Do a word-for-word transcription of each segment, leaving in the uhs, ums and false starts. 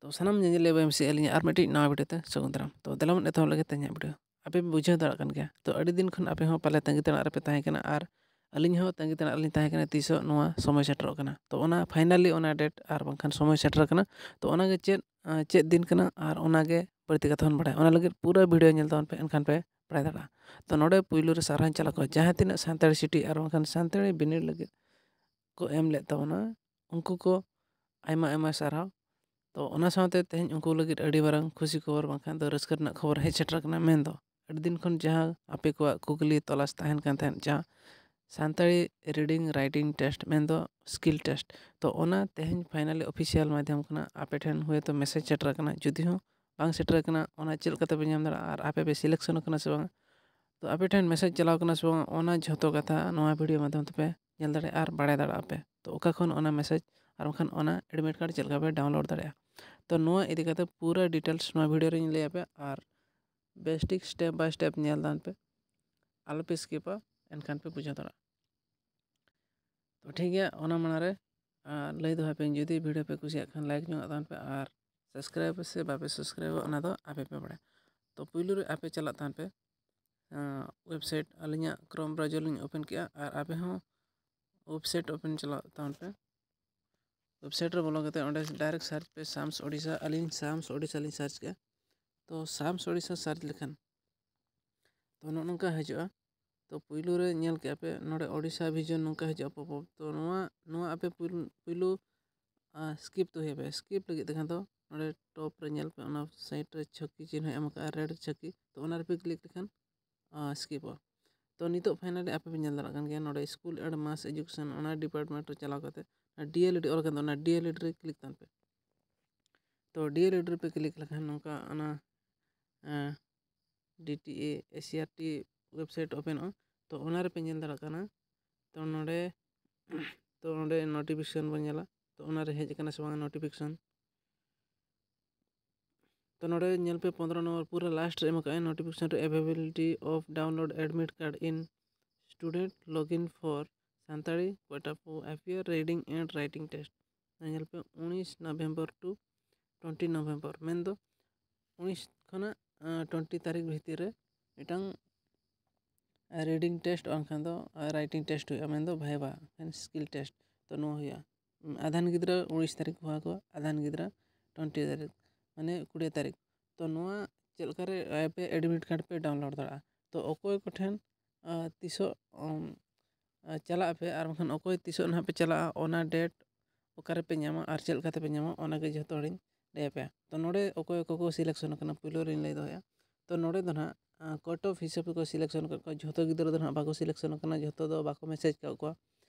ᱛᱚ ᱥᱟᱱᱟᱢ ᱧᱮᱧᱮᱞᱤᱭᱟᱹ ᱵᱚᱭᱦᱟ ᱢᱤᱥᱤ, ᱟᱹᱞᱤᱧᱟᱜ ᱟᱨ ᱢᱤᱫᱴᱤᱡ ᱱᱟᱣᱟ ᱵᱷᱤᱰᱤᱭᱳ ᱛᱮ ᱥᱟᱹᱜᱩᱱ ᱫᱟᱨᱟᱢ᱾ ᱛᱚ ᱫᱮᱞᱟ ᱵᱚᱱ ᱮᱛᱚᱦᱚᱵ ᱞᱮᱜᱮ ᱛᱮᱦᱮᱧᱟᱜ ᱵᱷᱤᱰᱤᱭᱳ᱾ ᱟᱯᱮ ᱯᱮ ᱵᱩᱡᱷᱟᱹᱣ ᱫᱟᱲᱮᱭᱟᱜ ᱠᱟᱱ ᱜᱮᱭᱟ, ᱛᱚ ᱟᱹᱰᱤ ᱫᱤᱱ ᱠᱷᱚᱱ ᱟᱯᱮ ᱦᱚᱸ ᱯᱟᱞᱮ ᱛᱟᱺᱜᱤ ᱛᱟᱲᱟᱜ ᱨᱮᱯᱮ ᱛᱟᱦᱮᱸ ᱠᱟᱱᱟ, ᱟᱨ ᱟᱹᱞᱤᱧ ᱦᱚᱸ ᱛᱟᱺᱜᱤ ᱛᱟᱲᱟᱜ ᱨᱮᱞᱤᱧ ᱛᱟᱦᱮᱸ ᱠᱟᱱᱟ ᱛᱤᱥᱚᱜ ᱱᱚᱣᱟ ᱥᱚᱢᱚᱭ ᱥᱮᱴᱮᱨᱚᱜ ᱠᱟᱱᱟ᱾ ᱛᱚ ᱚᱱᱟ finally ᱚᱱᱟ date ᱟᱨ ᱵᱟᱝᱠᱷᱟᱱ ᱥᱚᱢᱚᱭ ᱥᱮᱴᱮᱨ ᱠᱟᱱᱟ᱾ ᱛᱚ ᱚᱱᱟᱜᱮ ᱪᱮᱫ, ᱟᱸ, ᱪᱮᱫ ᱫᱤᱱ ᱠᱟᱱᱟ ᱟᱨ ᱚᱱᱟᱜᱮ ᱵᱟᱹᱲᱛᱤ ᱠᱟᱛᱷᱟ ᱵᱚᱱ ᱵᱟᱲᱟᱭᱟ᱾ ᱚᱱᱟ ᱞᱟᱹᱜᱤᱫ ᱯᱩᱨᱟᱹ ᱵᱷᱤᱰᱤᱭᱳ ᱧᱮᱞ ᱛᱟᱵᱚᱱ ᱯᱮ, ᱮᱱᱠᱷᱟᱱ ᱯᱮ ᱵᱟᱲᱟᱭ ᱫᱟᱲᱮᱭᱟᱜᱼᱟ᱾ ᱛᱚ ᱱᱚᱰᱮ ᱯᱩᱭᱞᱩ ᱨᱮ ᱥᱟᱨᱦᱟᱣ ᱤᱧ ᱪᱟᱞ ᱟᱠᱚᱣᱟ ᱡᱟᱦᱟᱸ ᱛᱤᱱᱟᱹᱜ ᱥᱟᱱᱛᱟᱲᱤ ᱥᱤᱴᱤ ᱟᱨ ᱵᱟᱝᱠᱷᱟᱱ ᱥᱟᱱᱛᱟᱲᱤ ᱵᱤᱱᱤᱰ ᱞᱟᱹᱜᱤᱫ ᱠᱚ ᱮᱢ ᱞᱮᱫ ᱛᱟᱵᱚᱱᱟ, ᱩᱱᱠᱩ ᱠᱚ ᱟᱭᱢᱟ ᱟᱭᱢᱟ ᱥᱟᱨᱦᱟᱣ᱾ ᱛᱚ ᱚᱱᱟ ᱥᱟᱶᱛᱮ ᱛᱮᱦᱮᱧ ᱩᱱᱠᱩ ᱞᱟᱹᱜᱤᱫ ᱟᱹᱰᱤ ᱢᱟᱨᱟᱝ ᱠᱷᱩᱥᱤ ᱠᱷᱚᱵᱚᱨ ᱵᱟᱝᱠᱷᱟᱱ ᱫᱚ ᱨᱟᱹᱥᱠᱟᱹ ᱨᱮᱱᱟᱜ ᱠᱷᱚᱵᱚᱨ ᱦᱮᱡ ᱥᱮᱴᱮᱨ ᱟᱠᱟᱱᱟ, ᱢᱮᱱᱫᱚ ᱟᱹᱰᱤ ᱫᱤᱱ ᱠᱷᱚᱱ ᱡᱟᱦᱟᱸ ᱟᱯᱮ ᱠᱚᱣᱟᱜ ᱠᱩᱠᱞᱤ ᱛᱚᱞᱟᱥ ᱛᱟᱦᱮᱱ ᱠᱟᱱ ᱛᱟᱦᱮᱸᱫ, ᱡᱟᱦᱟᱸ ᱥᱟᱱᱛᱟᱲᱤ reading writing test, ᱢᱮᱱᱫᱚ skill test, ᱛᱚ ᱚᱱᱟ ᱛᱮᱦᱮᱧ finally official ᱢᱟᱫᱽᱫᱷᱚᱢ ᱠᱷᱚᱱᱟᱜ ᱟᱯᱮ ᱴᱷᱮᱱ ᱦᱚᱭᱛᱳ message ᱥᱮᱴᱮᱨ ᱟᱠᱟᱱᱟ᱾ ᱡᱩᱫᱤ ᱦᱚᱸ ᱵᱟᱝ ᱥᱮᱴᱮᱨ ᱟᱠᱟᱱᱟ, ᱚᱱᱟ ᱪᱮᱫ ᱞᱮᱠᱟᱛᱮ ᱯᱮ ᱧᱟᱢ ᱫᱟᱲᱮᱭᱟᱜᱼᱟ ᱟᱨ ᱟᱯᱮ ᱯᱮ selection ᱟᱠᱟᱱᱟ ᱥᱮ ᱵᱟᱝ, ᱛᱚ ᱟᱯᱮ ᱴᱷᱮᱱ message ᱪᱟᱞᱟᱣ ᱠᱟᱱᱟ ᱥᱮ ᱵᱟᱝ, ᱚᱱᱟ ᱡᱷᱚᱛᱚ ᱠᱟᱛᱷᱟ ᱱᱚᱣᱟ ᱵᱷᱤᱰᱤᱭᱳ ᱢᱟᱫᱽᱫᱷᱚᱢ ᱛᱮᱯᱮ ᱧᱮᱞ ᱫᱟᱲᱮᱭᱟᱜᱼᱟ ᱟᱨ ᱵᱟᱲᱟᱭ ᱫᱟᱲᱮᱭᱟᱜᱼᱟ ᱯᱮ᱾ ᱛᱚ ᱚᱠᱟ ᱠᱷᱚᱱ ᱚᱱᱟ message ᱟᱨ ᱵᱟᱝᱠᱷᱟᱱ ᱚᱱᱟ admit card ᱪᱮᱫ ᱞᱮᱠᱟ ᱯᱮ download ᱫᱟᱲᱮᱭᱟᱜᱼᱟ᱾ ᱛᱚ ᱱᱚᱣᱟ ᱤᱫᱤ ᱠᱟᱛᱮ ᱯᱩᱨᱟᱹ details ᱱᱚᱣᱟ ᱵᱷᱤᱰᱤᱭᱳ ᱨᱮᱧ ᱞᱟᱹᱭ ᱟᱯᱮᱭᱟ, ᱟᱨ ᱵᱮᱥ ᱴᱷᱤᱠ step by step ᱧᱮᱞ ᱛᱟᱵᱚᱱ ᱯᱮ, ᱟᱞᱚᱯᱮ skipᱟ, ᱮᱱᱠᱷᱟᱱ ᱯᱮ ᱵᱩᱡᱷᱟᱹᱣ ᱫᱟᱲᱮᱭᱟᱜᱼᱟ᱾ ᱛᱚ ᱴᱷᱤᱠ ᱜᱮᱭᱟ, ᱚᱱᱟ ᱢᱟᱲᱟᱝ ᱨᱮ, ᱟᱨ ᱞᱟᱹᱭ ᱫᱚᱦᱚᱭ ᱯᱮ, ᱡᱩᱫᱤ ᱵᱷᱤᱰᱤᱭᱳ ᱯᱮ ᱠᱩᱥᱤᱭᱟᱜ ᱠᱷᱟᱱ like ᱧᱚᱜ ᱛᱟᱵᱚᱱ ᱯᱮ, ᱟᱨ subscribe ᱥᱮ ᱵᱟᱯᱮ subscribe ᱚᱱᱟ ᱫᱚ ᱟᱯᱮ ᱯᱮ ᱵᱟᱲᱟᱭᱟ᱾ ᱛᱚ ᱯᱩᱭᱞᱩ ᱨᱮ ᱟᱯᱮ ᱪᱟᱞᱟᱜ ᱛᱟᱵᱚᱱ ᱯᱮ website, ᱟᱹᱞᱤᱧᱟᱜ Chrome browser ᱞᱤᱧ open ᱠᱮᱜᱼᱟ, ᱟᱨ ᱟᱯᱮ ᱦᱚᱸ website open ᱪᱟᱞᱟᱜ ᱛᱟᱵᱚᱱ ᱯᱮ᱾ Website ᱨᱮ ᱵᱚᱞᱚ ᱠᱟᱛᱮ ᱚᱸᱰᱮ direct search ᱯᱮ SAMS Odisha᱾ ᱟᱹᱞᱤᱧ SAMS Odisha ᱞᱤᱧ search ᱠᱮᱜᱼᱟ᱾ ᱛᱚ SAMS Odisha search ᱞᱮᱠᱷᱟᱱ ᱛᱚ ᱱᱚᱜᱼᱚ ᱱᱚᱝᱠᱟ ᱦᱤᱡᱩᱜᱼᱟ᱾ ᱛᱚ ᱯᱩᱭᱞᱩ ᱨᱮ ᱧᱮᱞ ᱠᱮᱜᱼᱟ ᱯᱮ ᱱᱚᱰᱮ Odisha Vision ᱱᱚᱝᱠᱟ ᱦᱤᱡᱩᱜᱼᱟ pop up᱾ ᱛᱚ ᱱᱚᱣᱟ, ᱱᱚᱣᱟ ᱟᱯᱮ ᱯᱩᱭᱞᱩ, ᱯᱩᱭᱞᱩ, ᱟᱸ, skip ᱫᱚ ᱦᱩᱭ ᱟᱯᱮ᱾ Skip ᱞᱟᱹᱜᱤᱫ ᱛᱮᱠᱷᱟᱱ ᱫᱚ ᱱᱚᱰᱮ top ᱨᱮ ᱧᱮᱞ ᱯᱮ, ᱚᱱᱟ side ᱨᱮ ᱪᱷᱚᱠᱤ ᱪᱤᱱᱦᱟᱹ ᱮᱢ ᱟᱠᱟᱫᱼᱟ, red ᱪᱷᱚᱠᱤ᱾ ᱛᱚ ᱚᱱᱟ ᱨᱮᱯᱮ click ᱞᱮᱠᱷᱟᱱ, ᱟᱸ, skipᱚᱜᱼᱟ᱾ ᱛᱚ ᱱᱤᱛᱚᱜ finally ᱟᱯᱮ ᱯᱮ ᱧᱮᱞ ᱫᱟᱲᱮᱭᱟᱜ ᱠᱟᱱ ᱜᱮᱭᱟ ᱱᱚᱰᱮ School and Mass Education, ᱚᱱᱟ department ᱨᱮ ᱪᱟᱞᱟᱣ ᱠᱟᱛᱮ ᱚᱱᱟ D.El.Ed ᱚᱞ ᱠᱟᱱ ᱫᱚ, ᱚᱱᱟ D.El.Ed ᱨᱮ click ᱛᱟᱵᱚᱱ ᱯᱮ᱾ ᱛᱚ D.El.Ed ᱨᱮᱯᱮ click ᱞᱮᱠᱷᱟᱱ ᱱᱚᱝᱠᱟ ᱚᱱᱟ, ᱟᱸ, D T A S C E R T website openᱚᱜᱼᱟ᱾ ᱛᱚ ᱚᱱᱟ ᱨᱮᱯᱮ ᱧᱮᱞ ᱫᱟᱲᱮᱭᱟᱜ ᱠᱟᱱᱟ᱾ ᱛᱚ ᱱᱚᱰᱮ, ᱛᱚ ᱱᱚᱰᱮ notification ᱵᱚᱱ ᱧᱮᱞᱟ᱾ ᱛᱚ ᱚᱱᱟᱨᱮ ᱦᱮᱡ ᱟᱠᱟᱱᱟ ᱥᱮ ᱵᱟᱝ notification᱾ ᱛᱚ ᱱᱚᱰᱮ ᱧᱮᱞ ᱯᱮ ᱯᱚᱱᱫᱽᱨᱚ ᱱᱚᱢᱵᱚᱨ ᱯᱩᱨᱟᱹ last ᱨᱮ ᱮᱢ ᱟᱠᱟᱫᱼᱟᱭ notification ᱨᱮ, availability of download admit card in student login for Santali quota for appear reading and writing test᱾ ᱧᱮᱞ ᱯᱮ ᱩᱱᱤᱥ November to ᱴᱩᱭᱮᱱᱴᱤ ᱱᱚᱵᱷᱮᱢᱵᱚᱨ, ᱢᱮᱱᱫᱚ ᱩᱱᱤᱥ ᱠᱷᱚᱱᱟᱜ ᱴᱩᱭᱮᱱᱴᱤ ᱛᱟᱹᱨᱤᱠᱷ ᱵᱷᱤᱛᱤᱨ ᱨᱮ ᱢᱤᱫᱴᱟᱝ ᱨᱤᱰᱤᱝ ᱴᱮᱥᱴ ᱵᱟᱝᱠᱷᱟᱱ ᱫᱚ ᱨᱟᱭᱴᱤᱝ ᱴᱮᱥᱴ ᱦᱩᱭᱩᱜᱼᱟ, ᱢᱮᱱᱫᱚ ᱵᱷᱟᱭᱵᱟ, ᱢᱮᱱ ᱥᱠᱤᱞ ᱴᱮᱥᱴ᱾ ᱛᱚ ᱱᱚᱣᱟ ᱦᱩᱭᱩᱜᱼᱟ, ᱟᱫᱷᱟᱱ ᱜᱤᱫᱽᱨᱟᱹ ᱩᱱᱤᱥ ᱛᱟᱹᱨᱤᱠᱷ ᱠᱚ ᱦᱚᱦᱚ ᱟᱠᱚᱣᱟ, ᱟᱫᱷᱟᱱ ᱜᱤᱫᱽᱨᱟᱹ ᱴᱩᱭᱮᱱᱴᱤ ᱛᱟᱹᱨᱤᱠᱷ, ᱢᱟᱱᱮ ᱠᱩᱲᱤ ᱛᱟᱹᱨᱤᱠᱷ᱾ ᱛᱚ ᱱᱚᱣᱟ ᱪᱮᱫ ᱞᱮᱠᱟᱨᱮ ᱟᱯᱮ ᱮᱰᱢᱤᱴ ᱠᱟᱨᱰ ᱯᱮ ᱰᱟᱣᱩᱱᱞᱳᱰ ᱫᱟᱲᱮᱭᱟᱜᱼᱟ? ᱛᱚ ᱚᱠᱚᱭ ᱠᱚᱴᱷᱮᱱ ᱟᱨ ᱛᱤᱥᱚᱜ ᱪᱟᱞᱟᱜ ᱟᱯᱮ ᱟᱨ ᱵᱟᱝᱠᱷᱟᱱ ᱚᱠᱚᱭ ᱛᱤᱥᱚᱜ ᱱᱟᱦᱟᱜ ᱯᱮ ᱪᱟᱞᱟᱜᱼᱟ, ᱚᱱᱟ ᱰᱮᱴ ᱚᱠᱟᱨᱮᱯᱮ ᱧᱟᱢᱟ ᱟᱨ ᱪᱮᱫ ᱞᱮᱠᱟ ᱛᱮᱯᱮ ᱧᱟᱢᱟ, ᱚᱱᱟᱜᱮ ᱡᱚᱛᱚ ᱦᱚᱲᱤᱧ ᱞᱟᱹᱭ ᱟᱯᱮᱭᱟ᱾ ᱛᱚ ᱱᱚᱰᱮ ᱚᱠᱚᱭ ᱚᱠᱚᱭ ᱠᱚ ᱥᱤᱞᱮᱠᱥᱚᱱ ᱟᱠᱟᱱᱟ, ᱯᱩᱭᱞᱩ ᱨᱤᱧ ᱞᱟᱹᱭ ᱫᱚᱦᱚᱭᱟ᱾ ᱛᱚ ᱱᱚᱰᱮ ᱫᱚ ᱱᱟᱦᱟᱜ ᱠᱚᱴ ᱚᱯᱷ ᱦᱤᱥᱟᱹᱵ ᱛᱮᱠᱚ ᱥᱤᱞᱮᱠᱥᱚᱱ ᱟᱠᱟᱫ ᱠᱚᱣᱟ᱾ ᱡᱷᱚᱛᱚ ᱜᱤᱫᱽᱨᱟᱹ ᱫᱚ ᱱᱟᱦᱟᱜ ᱵᱟᱠᱚ ᱥᱤᱞᱮᱠᱥᱚᱱ ᱟᱠᱟᱱᱟ, ᱡᱷᱚᱛᱚ ᱫᱚ ᱵᱟᱠᱚ ᱢᱮᱥᱮᱡᱽ ᱟᱠᱟᱫ ᱠᱚᱣᱟ᱾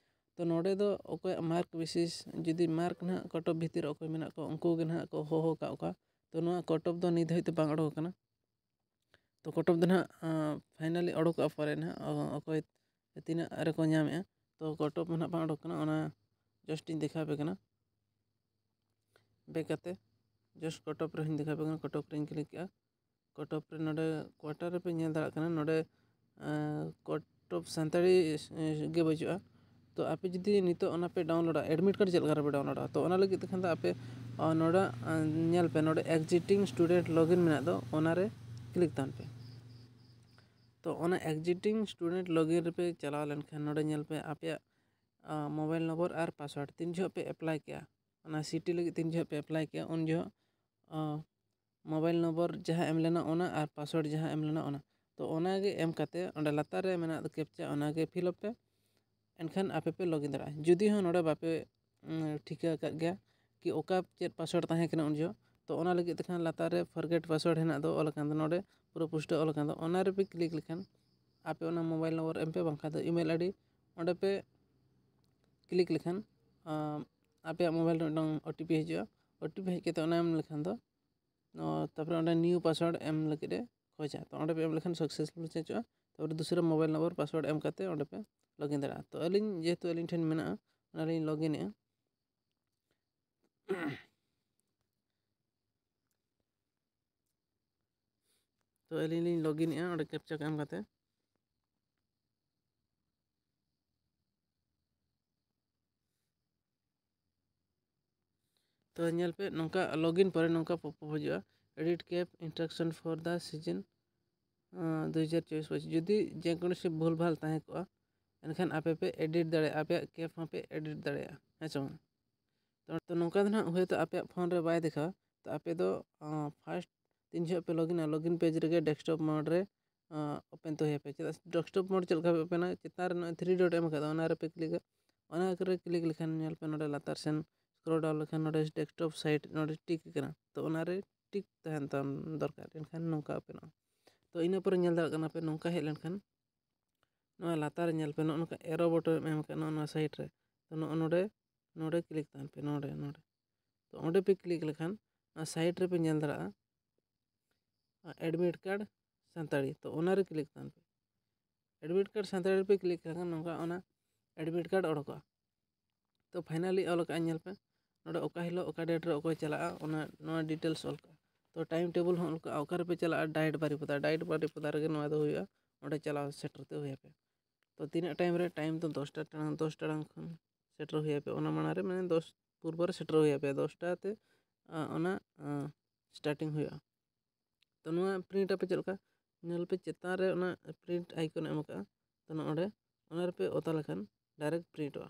ᱛᱚ ᱱᱚᱰᱮ ᱫᱚ ᱚᱠᱚᱭᱟᱜ ᱢᱟᱨᱠ ᱵᱮᱥᱤᱥ, ᱡᱩᱫᱤ ᱢᱟᱨᱠ ᱱᱟᱦᱟᱜ ᱠᱚᱴ ᱚᱯᱷ ᱵᱷᱤᱛᱤᱨ ᱨᱮ ᱚᱠᱚᱭ ᱢᱮᱱᱟᱜ ᱠᱚᱣᱟ, ᱩᱱᱠᱩ ᱜᱮ ᱱᱟᱦᱟᱜ ᱠᱚ ᱦᱚᱦᱚ ᱟᱠᱟᱫ ᱠᱚᱣᱟ᱾ ᱛᱚ ᱱᱚᱣᱟ ᱠᱚᱴ ᱚᱯᱷ ᱫᱚ ᱱᱤᱛ ᱫᱷᱟᱹᱵᱤᱡ ᱛᱮ ᱵᱟᱝ ᱚᱰᱚᱠ ᱟᱠᱟᱱᱟ᱾ ᱛᱚ ᱠᱚᱴ ᱚᱯᱷ ᱫᱚ ᱱᱟᱦᱟᱜ ᱯᱷᱟᱭᱱᱟᱞᱤ ᱚᱰᱚᱠᱚᱜᱼᱟ ᱯᱚᱨᱮ ᱱᱟᱦᱟᱜ, ᱚᱠᱚᱭ ᱛᱤᱱᱟᱹᱜ ᱨᱮᱠᱚ ᱧᱟᱢᱮᱜᱼᱟ᱾ ᱛᱚ ᱠᱚᱴ ᱚᱯᱷ ᱱᱟᱦᱟᱜ ᱵᱟᱝ ᱚᱰᱚᱠ ᱠᱟᱱᱟ, ᱚᱱᱟ ᱡᱟᱥᱴ ᱤᱧ ᱫᱮᱠᱷᱟᱣ ᱟᱯᱮ ᱠᱟᱱᱟ᱾ ᱵᱮᱠ ᱠᱟᱛᱮ ᱡᱟᱥᱴ ᱠᱚᱴ ᱚᱯᱷ ᱨᱮᱦᱚᱸᱧ ᱫᱮᱠᱷᱟᱣ ᱟᱯᱮ ᱠᱟᱱᱟ᱾ ᱠᱚᱴ ᱚᱯᱷ ᱨᱮᱧ ᱠᱞᱤᱠ ᱠᱮᱜᱼᱟ᱾ ᱠᱚᱴ ᱚᱯᱷ ᱨᱮ ᱱᱚᱰᱮ ᱠᱚᱣᱟᱴᱟᱨ ᱨᱮᱯᱮ ᱧᱮᱞ ᱫᱟᱲᱮᱭᱟᱜ ᱠᱟᱱᱟ, ᱱᱚᱰᱮ ᱠᱚᱴ ᱚᱯᱷ ᱥᱟᱱᱛᱟᱲᱤ ᱜᱮ ᱵᱟᱹᱪᱩᱜᱼᱟ᱾ ᱛᱚ ᱟᱯᱮ ᱡᱩᱫᱤ ᱱᱤᱛᱚᱜ ᱚᱱᱟ ᱯᱮ ᱰᱟᱣᱩᱱᱞᱳᱰᱟ, ᱮᱰᱢᱤᱴ ᱠᱟᱨᱰ ᱪᱮᱫ ᱞᱮᱠᱟ ᱨᱮᱯᱮ ᱰᱟᱣᱩᱱᱞᱳᱰᱟ? ᱛᱚ ᱚᱱᱟ ᱞᱟᱹᱜᱤᱫ ᱛᱮᱠᱷᱟᱱ ᱫᱚ ᱟᱯᱮ ᱱᱚᱰᱮ ᱧᱮᱞ ᱯᱮ, ᱱᱚᱰᱮ ᱮᱠᱡᱤᱥᱴᱤᱝ ᱥᱴᱩᱰᱮᱱᱴ ᱞᱚᱜᱤᱱ ᱢᱮᱱᱟᱜ ᱫᱚ, ᱚᱱᱟᱨᱮ ᱠᱞᱤᱠ ᱛᱟᱦᱮᱱ ᱯᱮ᱾ ᱛᱚ ᱚᱱᱟ ᱮᱠᱡᱤᱥᱴᱤᱝ ᱥᱴᱩᱰᱮᱱᱴ ᱞᱚᱜᱤᱱ ᱨᱮᱯᱮ ᱪᱟᱞᱟᱣ ᱞᱮᱱᱠᱷᱟᱱ ᱱᱚᱰᱮ ᱧᱮᱞ ᱯᱮ, ᱟᱯᱮᱭᱟᱜ ᱢᱳᱵᱟᱭᱤᱞ ᱱᱚᱢᱵᱚᱨ ᱟᱨ ᱯᱟᱥᱣᱟᱨᱰ ᱛᱤᱱ ᱡᱚᱦᱚᱜ ᱯᱮ ᱮᱯᱞᱟᱭ ᱠᱮᱜᱼᱟ, ᱚᱱᱟ ᱥᱤᱴᱤ ᱞᱟᱹᱜᱤᱫ ᱛᱤᱱ ᱡᱚᱦᱚᱜ ᱯᱮ ᱮᱯᱞᱟᱭ ᱠᱮᱜᱼᱟ, ᱩᱱ ᱡᱚᱦᱚᱜ ᱢᱳᱵᱟᱭᱤᱞ ᱱᱚᱢᱵᱚᱨ ᱡᱟᱦᱟᱸ ᱮᱢ ᱞᱮᱱᱟ ᱚᱱᱟ ᱟᱨ ᱯᱟᱥᱣᱟᱨᱰ ᱡᱟᱦᱟᱸ ᱮᱢ ᱞᱮᱱᱟ ᱚᱱᱟ᱾ ᱛᱚ ᱚᱱᱟᱜᱮ ᱮᱢ ᱠᱟᱛᱮ ᱚᱸᱰᱮ ᱞᱟᱛᱟᱨ ᱨᱮ ᱢᱮᱱᱟᱜ ᱫᱚ ᱠᱮᱯᱪᱟ, ᱚᱱᱟᱜᱮ ᱯᱷᱤᱞᱟᱯ ᱯᱮ᱾ ᱮᱱᱠᱷᱟᱱ ᱟᱯᱮ ᱯᱮ ᱞᱚᱜᱤᱱ ᱫᱟᱲᱮᱭᱟᱜᱼᱟ᱾ ᱡᱩᱫᱤ ᱦᱚᱸ ᱱᱚᱰᱮ ᱵᱟᱯᱮ ᱴᱷᱤᱠᱟᱹ ᱟᱠᱟᱫ ᱜᱮᱭᱟ ᱠᱤ ᱚᱠᱟ ᱪᱮᱫ ᱯᱟᱥᱣᱟᱨᱰ ᱛᱟᱦᱮᱸ ᱠᱟᱱᱟ ᱩᱱ ᱡᱚᱦᱚᱜ, ᱛᱚ ᱚᱱᱟ ᱞᱟᱹᱜᱤᱫ ᱛᱮᱠᱷᱟᱱ ᱞᱟᱛᱟᱨ ᱨᱮ ᱯᱷᱚᱨᱜᱮᱴ ᱯᱟᱥᱣᱟᱨᱰ ᱦᱮᱱᱟᱜ ᱫᱚ, ᱚᱞ ᱟᱠᱟᱱ ᱫᱚ, ᱱᱚᱰᱮ ᱯᱩᱨᱟᱹ ᱯᱩᱥᱴᱟᱹ ᱚᱞ ᱟᱠᱟᱱ ᱫᱚ, ᱚᱱᱟ ᱨᱮᱯᱮ ᱠᱞᱤᱠ ᱞᱮᱠᱷᱟᱱ ᱟᱯᱮ ᱚᱱᱟ ᱢᱳᱵᱟᱭᱤᱞ ᱱᱚᱢᱵᱚᱨ ᱮᱢ ᱯᱮ, ᱵᱟᱝᱠᱷᱟᱱ ᱫᱚ ᱤᱢᱮᱞ ᱟᱭᱰᱤ ᱚᱸᱰᱮ ᱯᱮ ᱠᱞᱤᱠ ᱞᱮᱠᱷᱟᱱ ᱟᱯᱮᱭᱟᱜ ᱢᱳᱵᱟᱭᱤᱞ ᱨᱮ ᱢᱤᱫᱴᱟᱝ ᱳ ᱴᱤ ᱯᱤ ᱦᱤᱡᱩᱜᱼᱟ᱾ ᱳ ᱴᱤ ᱯᱤ ᱦᱮᱡ ᱠᱟᱛᱮ ᱚᱱᱟ ᱮᱢ ᱞᱮᱠᱷᱟᱱ ᱫᱚ ᱛᱟᱨᱯᱚᱨᱮ ᱚᱸᱰᱮ ᱱᱤᱭᱩ ᱯᱟᱥᱣᱟᱨᱰ ᱮᱢ ᱞᱟᱹᱜᱤᱫ ᱮ ᱠᱷᱚᱡᱟ᱾ ᱛᱚ ᱚᱸᱰᱮ ᱯᱮ ᱮᱢ ᱞᱮᱠᱷᱟᱱ ᱥᱟᱠᱥᱮᱥᱯᱷᱩᱞ ᱪᱮᱧᱡᱚᱜᱼᱟ᱾ ᱛᱟᱨᱯᱚᱨᱮ ᱫᱩᱥᱨᱟ ᱢᱳᱵᱟᱭᱤᱞ ᱱᱚᱢᱵᱚᱨ ᱯᱟᱥᱣᱟᱨᱰ ᱮᱢ ᱠᱟᱛᱮ ᱚᱸᱰᱮ ᱯᱮ ᱞᱚᱜᱤᱱ ᱫᱟᱲᱮᱭᱟᱜᱼᱟ᱾ ᱛᱚ ᱟᱹᱞᱤᱧ ᱡᱮᱦᱮᱛᱩ ᱟᱹᱞᱤᱧ ᱴᱷᱮᱱ ᱢᱮᱱᱟᱜᱼᱟ, ᱚᱱᱟᱞᱤᱧ ᱞᱚᱜᱤᱱᱮᱜᱼᱟ᱾ ᱛᱚ ᱟᱹᱞᱤᱧ ᱞᱤᱧ ᱞᱚᱜᱤᱱᱮᱜᱼᱟ ᱚᱸᱰᱮ ᱠᱮᱯᱪᱟ ᱠᱚ ᱮᱢ ᱠᱟᱛᱮ᱾ ᱧᱮᱞ ᱯᱮ, ᱱᱚᱝᱠᱟ ᱞᱚᱜᱤᱱ ᱯᱚᱨᱮ ᱱᱚᱝᱠᱟ ᱯᱚᱯ ᱟᱯ ᱦᱤᱡᱩᱜᱼᱟ, "Edit cap instruction for the season ᱫᱩ ᱦᱟᱡᱟᱨ ᱪᱚᱵᱵᱤᱥ ᱯᱚᱸᱪᱤᱥ", ᱡᱩᱫᱤ ᱡᱮᱠᱳᱱᱳ ᱥᱮ ᱵᱷᱩᱞ ᱵᱷᱟᱞ ᱛᱟᱦᱮᱸ ᱠᱚᱜᱼᱟ, ᱮᱱᱠᱷᱟᱱ ᱟᱯᱮ ᱯᱮ ᱮᱰᱤᱴ ᱫᱟᱲᱮᱭᱟᱜᱼᱟ, ᱟᱯᱮᱭᱟᱜ ᱠᱮᱯ ᱦᱚᱸᱯᱮ ᱮᱰᱤᱴ ᱫᱟᱲᱮᱭᱟᱜᱼᱟ, ᱦᱮᱸ ᱥᱮ ᱵᱟᱝ? ᱛᱚ, ᱛᱚ ᱱᱚᱝᱠᱟ ᱫᱚ ᱱᱟᱦᱟᱜ ᱦᱳᱭᱛᱳ ᱟᱯᱮᱭᱟᱜ ᱯᱷᱳᱱ ᱨᱮ ᱵᱟᱭ ᱫᱮᱠᱷᱟᱣᱟ᱾ ᱛᱚ ᱟᱯᱮ ᱫᱚ ᱯᱷᱟᱥᱴ ᱛᱤᱱ ᱡᱚᱦᱚᱜ ᱯᱮ ᱞᱚᱜᱤᱱᱟ, ᱞᱚᱜᱤᱱ ᱯᱮᱡᱽ ᱨᱮᱜᱮ ᱰᱮᱥᱠᱴᱚᱯ ᱢᱳᱰ ᱨᱮ ᱳᱯᱮᱱ ᱛᱮ ᱦᱩᱭ ᱟᱯᱮ᱾ ᱪᱮᱫᱟᱜ ᱥᱮ ᱰᱮᱥᱠᱴᱚᱯ ᱢᱳᱰ ᱪᱮᱫ ᱞᱮᱠᱟ ᱯᱮ ᱳᱯᱮᱱᱟ, ᱪᱮᱛᱟᱱ ᱨᱮ ᱱᱚᱜᱼᱚᱭ ᱛᱷᱨᱤ ᱰᱚᱴ ᱮᱢ ᱟᱠᱟᱫᱟ, ᱚᱱᱟ ᱨᱮᱯᱮ ᱠᱞᱤᱠᱟ᱾ ᱚᱱᱟ ᱨᱮ ᱠᱞᱤᱠ ᱞᱮᱠᱷᱟᱱ ᱧᱮᱞ ᱯᱮ, ᱱᱚᱰᱮ ᱞᱟᱛᱟᱨ ᱥᱮᱱ ᱥᱠᱨᱚᱞ ᱰᱟᱣᱩᱱ ᱞᱮᱠᱷᱟᱱ ᱱᱚᱰᱮ ᱰᱮᱥᱠᱴᱚᱯ ᱥᱟᱭᱤᱴ ᱱᱚᱰᱮ ᱴᱤᱠ ᱟᱠᱟᱱᱟ, ᱛᱚ ᱚᱱᱟ ᱨᱮ ᱴᱤᱠ ᱛᱟᱦᱮᱱ ᱛᱟᱢ ᱫᱚᱨᱠᱟᱨ, ᱮᱱᱠᱷᱟᱱ ᱱᱚᱝᱠᱟ ᱳᱯᱮᱱᱚᱜᱼᱟ᱾ ᱛᱚ ᱤᱱᱟᱹ ᱯᱚᱨᱮ ᱧᱮᱞ ᱫᱟᱲᱮᱭᱟᱜ ᱠᱟᱱᱟ ᱯᱮ, ᱱᱚᱝᱠᱟ ᱦᱮᱡ ᱞᱮᱱᱠᱷᱟᱱ ᱱᱚᱣᱟ ᱞᱟᱛᱟᱨ ᱨᱮ ᱧᱮᱞ ᱯᱮ, ᱱᱚᱜᱼᱚ ᱱᱚᱝᱠᱟ ᱮᱨᱳ ᱵᱚᱴᱚᱱ ᱮᱢ ᱟᱠᱟᱫ ᱱᱚᱜᱼᱚ ᱱᱚᱣᱟ ᱥᱟᱭᱤᱰ ᱨᱮ᱾ ᱛᱚ ᱱᱚᱜᱼᱚ ᱱᱚᱰᱮ, ᱱᱚᱰᱮ ᱠᱞᱤᱠ ᱛᱟᱦᱮᱱ ᱯᱮ, ᱱᱚᱰᱮ, ᱱᱚᱰᱮ᱾ ᱛᱚ ᱚᱸᱰᱮ ᱯᱮ ᱠᱞᱤᱠ ᱞᱮᱠᱷᱟᱱ ᱚᱱᱟ ᱥᱟᱭᱤᱰ ᱨᱮᱯᱮ ᱧᱮᱞ ᱫᱟᱲᱮᱭᱟᱜᱼᱟ ᱮᱰᱢᱤᱴ ᱠᱟᱨᱰ ᱥᱟᱱᱛᱟᱲᱤ, ᱛᱚ ᱚᱱᱟᱨᱮ ᱠᱞᱤᱠ ᱛᱟᱦᱮᱱ ᱯᱮ᱾ ᱮᱰᱢᱤᱴ ᱠᱟᱨᱰ ᱥᱟᱱᱛᱟᱲᱤ ᱨᱮᱯᱮ ᱠᱞᱤᱠ ᱞᱮᱠᱷᱟᱱ ᱱᱚᱝᱠᱟ ᱚᱱᱟ ᱮᱰᱢᱤᱴ ᱠᱟᱨᱰ ᱚᱰᱚᱠᱚᱜᱼᱟ᱾ ᱛᱚ ᱯᱷᱟᱭᱱᱟᱞᱤ ᱚᱞ ᱟᱠᱟᱫᱼᱟ, ᱧᱮᱞ ᱯᱮ, ᱱᱚᱰᱮ ᱚᱠᱟ ᱦᱤᱞᱳᱜ ᱚᱠᱟ ᱰᱮᱴ ᱨᱮ ᱚᱠᱚᱭ ᱪᱟᱞᱟᱜᱼᱟ, ᱚᱱᱟ, ᱱᱚᱣᱟ ᱰᱤᱴᱮᱞᱥ ᱚᱞ ᱠᱟᱜᱼᱟ᱾ ᱛᱚ ᱴᱟᱭᱤᱢ ᱴᱮᱵᱚᱞ ᱦᱚᱸ ᱚᱞ ᱠᱟᱜᱼᱟ, ᱚᱠᱟ ᱨᱮᱯᱮ ᱪᱟᱞᱟᱜᱼᱟ, ᱰᱟᱭᱮᱴ ᱵᱟᱨᱤᱯᱟᱫᱟ, ᱰᱟᱭᱮᱴ ᱵᱟᱨᱤᱯᱟᱫᱟ ᱨᱮᱜᱮ ᱱᱚᱣᱟ ᱫᱚ ᱦᱩᱭᱩᱜᱼᱟ, ᱚᱸᱰᱮ ᱪᱟᱞᱟᱣ ᱥᱮᱴᱮᱨ ᱛᱮ ᱦᱩᱭ ᱟᱯᱮ᱾ ᱛᱚ ᱛᱤᱱᱟᱹᱜ ᱴᱟᱭᱤᱢ ᱨᱮ? ᱴᱟᱭᱤᱢ ᱫᱚ ᱫᱚᱥᱴᱟ ᱴᱟᱲᱟᱝ, ᱫᱚᱥ ᱴᱟᱲᱟᱝ ᱠᱷᱚᱱ ᱥᱮᱴᱮᱨ ᱦᱩᱭ ᱟᱯᱮ, ᱚᱱᱟ ᱢᱟᱲᱟᱝ ᱨᱮ, ᱢᱟᱱᱮ ᱫᱚᱥ ᱯᱩᱨᱵᱚ ᱨᱮ ᱥᱮᱴᱮᱨ ᱦᱩᱭ ᱟᱯᱮ, ᱫᱚᱥᱴᱟ ᱛᱮ ᱟ, ᱚᱱᱟ ᱥᱴᱟᱨᱴᱤᱝ ᱦᱩᱭᱩᱜᱼᱟ᱾ ᱛᱚ ᱱᱚᱣᱟ ᱯᱨᱤᱱᱴ ᱟᱯᱮ ᱪᱮᱫ ᱞᱮᱠᱟ? ᱧᱮᱞ ᱯᱮ, ᱪᱮᱛᱟᱱ ᱨᱮ ᱚᱱᱟ ᱯᱨᱤᱱᱴ ᱟᱭᱠᱚᱱ ᱮᱢ ᱟᱠᱟᱫᱼᱟ, ᱛᱚ ᱱᱚᱰᱮ ᱚᱱᱟ ᱨᱮᱯᱮ ᱚᱛᱟ ᱞᱮᱠᱷᱟᱱ ᱰᱟᱭᱨᱮᱠᱴ ᱯᱨᱤᱱᱴᱚᱜᱼᱟ᱾